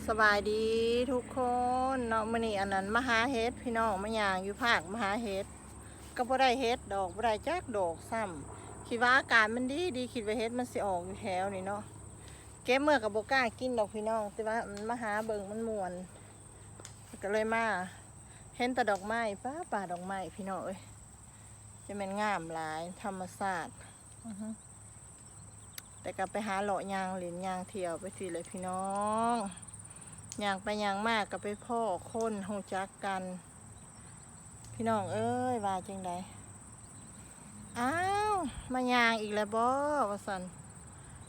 ສະບາຍດີທຸກຄົນເນາະ ມື້ນີ້ອັນນັ້ນມາຫາເຫັດພີ່ນ້ອງ ມາຍ່າງຢູ່ພາກມາຫາເຫັດ ກໍບໍ່ໄດ້ເຫັດດອກ ບໍ່ໄດ້ຈັກດອກຊ້ຳ ຄິດວ່າອາກາດມັນດີດີ ຄິດວ່າເຫັດມັນຊິອອກຢູ່ແຖວນີ້ເນາະ ເກັບເມືອກໍບໍ່ກ້າກິນດອກພີ່ນ້ອງ ແຕ່ວ່າມາຫາເບິ່ງມັນມ່ວນ ກໍເລີຍມາ ເຫັນແຕ່ດອກໄມ້ ປ້າ ປ່າດອກໄມ້ພີ່ນ້ອງເອີຍ ຈະແມ່ນງາມຫຼາຍ ທຳມະຊາດ ອືຮຶ ແຕ່ກໍໄປຫາເລາະຍ່າງຫຼິ້ນຍ່າງທ່ຽວໄປຊີ້ແຫຼະພີ່ນ້ອງ ຍ່າງໄປຍ່າງມາກໍໄປພໍ້ຄົນຮູ້ຈັກກັນ ພີ່ນ້ອງເອີຍ ວ່າຈັ່ງໃດ? ອ້າວ ມາຍ່າງອີກແລ້ວບໍ? ວ່າຊັ້ນ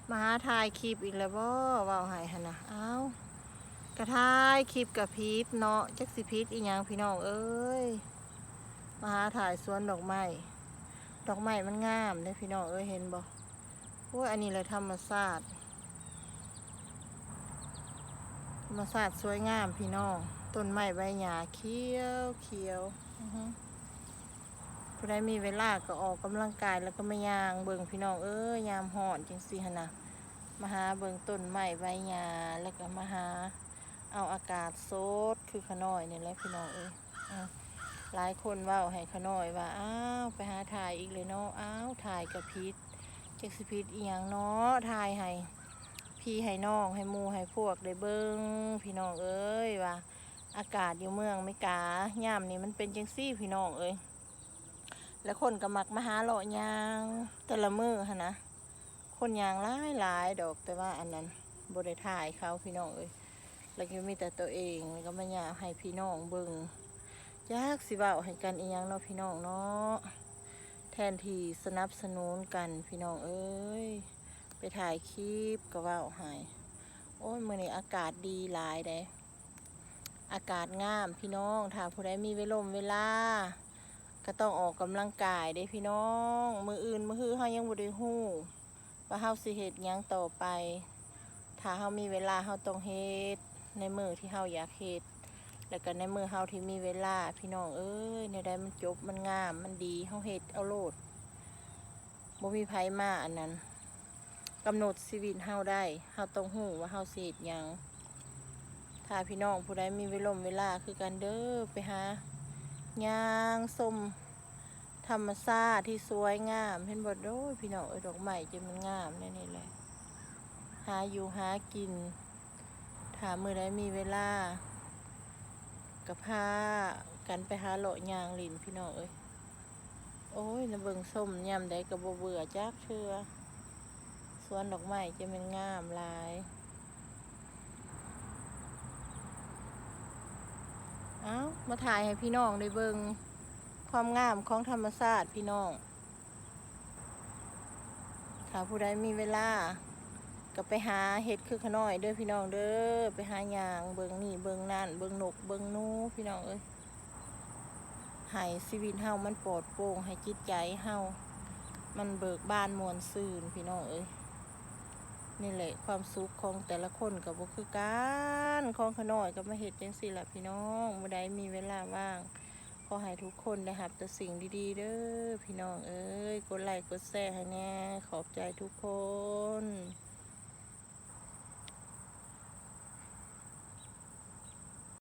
ມາຫາຖ່າຍຄລິບອີກແລ້ວບໍ? ເວົ້າໃຫ້ຫັ້ນນະ ອ້າວ ກະຖ່າຍຄລິບກະຜິດເນາະ ຈັກຊິຜິດອີ່ຫຍັງພີ່ນ້ອງເອີຍ ມາຫາຖ່າຍສວນດອກໄມ້ ດອກໄມ້ມັນງາມເດ້ພີ່ນ້ອງເອີຍ ເຫັນບໍ່? ໂອ້ຍ ອັນນີ້ແຫຼະທຳມະຊາດ ທຳມະຊາດສວຍງາມພີ່ນ້ອງ ຕົ້ນໄມ້ໃບຫຍ້າຂຽວໆ ອືຮຶ ຜູ້ໃດມີເວລາກໍອອກກຳລັງກາຍ ແລ້ວກໍມາຍ່າງເບິ່ງພີ່ນ້ອງເອີຍ ຍາມຮ້ອນຈັ່ງຊີ້ຫັ້ນນະ ມາຫາເບິ່ງຕົ້ນໄມ້ໃບຫຍ້າ ແລ້ວກໍມາຫາເອົາອາກາດສົດຄືຂະນ້ອຍນີ້ແຫຼະພີ່ນ້ອງເອີຍ. ອາ ຫຼາຍຄົນເວົ້າໃຫ້ຂະນ້ອຍວ່າ ອ້າວ ໄປຫາຖ່າຍອີກແລ້ວເນາະ ອ້າວ ຖ່າຍກະຜິດ ຈັກຊິຜິດອີ່ຫຍັງເນາະ ຖ່າຍໃຫ້ພີ່ໃຫ້ນ້ອງ ໃຫ້ໝູ່ໃຫ້ພວກໄດ້ເບິ່ງ ພີ່ນ້ອງເອີຍ ວ່າອາກາດຢູ່ເມືອງເມກາ ຍາມນີ້ມັນເປັນຈັ່ງຊີ້ ພີ່ນ້ອງເອີຍ ແລະຄົນກໍມັກມາຫາເລາະຍ່າງແຕ່ລະມື້ຫັ້ນນະ ຄົນຍ່າງຫຼາຍໆດອກ ແຕ່ວ່າອັນນັ້ນບໍ່ໄດ້ຖ່າຍເຂົາ ພີ່ນ້ອງເອີຍ ແລ້ວກໍມີແຕ່ໂຕເອງ ແລ້ວກໍມາຍາມໃຫ້ພີ່ນ້ອງເບິ່ງ ຈັກຊິເວົ້າໃຫ້ກັນອີ່ຫຍັງເນາະ ພີ່ນ້ອງເນາະ ແທນທີ່ສະໜັບສະໜູນກັນ ພີ່ນ້ອງເອີຍ ໄປຖ່າຍຄລິບກໍເວົ້າໃຫ້ ໂອ້ຍ ມື້ນີ້ອາກາດດີຫຼາຍເດ້ ອາກາດງາມ ພີ່ນ້ອງ ຖ້າຜູ້ໃດມີເວລົມເວລາ ກໍຕ້ອງອອກກຳລັງກາຍເດ້ ພີ່ນ້ອງ ມື້ອື່ນມື້ຮືເຮົາຍັງບໍ່ໄດ້ຮູ້ ວ່າເຮົາຊິເຮັດຫຍັງຕໍ່ໄປ ຖ້າເຮົາມີເວລາເຮົາຕ້ອງເຮັດ ໃນມື້ທີ່ເຮົາຢາກເຮັດ ແລ້ວກໍໃນມື້ເຮົາທີ່ມີເວລາ ພີ່ນ້ອງເອີຍ ແນວໃດມັນຈົບ ມັນງາມ ມັນດີ ເຮົາເຮັດເອົາໂລດ ບໍ່ມີໃຜມາອັນນັ້ນ ກຳນົດຊີວິດເຮົາໄດ້ ເຮົາຕ້ອງຮູ້ວ່າເຮົາຊິເຮັດຫຍັງ ຖ້າພີ່ນ້ອງຜູ້ໃດມີເວລົມເວລາຄືກັນເດີ ໄປຫາຍ່າງຊົມ ທຳມະຊາດທີ່ສວຍງາມ ເຫັນບໍ່ ໂອ້ຍ ພີ່ນ້ອງເອີຍ ດອກໄມ້ຈັ່ງມັນງາມແນວນີ້ແຫຼະ ຫາຢູ່ຫາກິນ ຖ້າມື້ໃດມີເວລາ ກໍພາກັນໄປຫາເລາະຍ່າງຫຼິ້ນ ພີ່ນ້ອງເອີຍ ໂອ້ຍ ນະເບິ່ງຊົມຍາມໃດກໍບໍ່ເບື່ອຈັກເທື່ອ ສວນດອກໄມ້ຈັ່ງແມ່ນງາມຫຼາຍ ເອົ້າ ມາຖ່າຍໃຫ້ພີ່ນ້ອງໄດ້ເບິ່ງ ຄວາມງາມຂອງທຳມະຊາດພີ່ນ້ອງ ຖ້າຜູ້ໃດມີເວລາ ກໍໄປຫາເຮັດຄືຂະນ້ອຍເດີພີ່ນ້ອງເດີ ໄປຫາຍ່າງເບິ່ງນີ້ເບິ່ງນັ້ນ ເບິ່ງນົກເບິ່ງໜູພີ່ນ້ອງເອີຍ ໃຫ້ຊີວິດເຮົາມັນປອດໂປ່ງ ໃຫ້ຈິດໃຈເຮົາມັນເບີກບານມ່ວນຊື່ນພີ່ນ້ອງເອີຍ ນີ້ແຫຼະຄວາມສຸກຂອງແຕ່ລະຄົນກໍບໍ່ຄືກັນ ຂອງຂະນ້ອຍກໍມາເຮັດຈັ່ງຊີ້ລະພີ່ນ້ອງ ມື້ໃດມີເວລາວ່າງ ຂໍໃຫ້ທຸກຄົນໄດ້ຮັບແຕ່ສິ່ງດີໆເດີພີ່ນ້ອງເອີຍ ກົດໄລກົດແຊໃຫ້ແດ່ ຂອບໃຈທຸກຄົນ.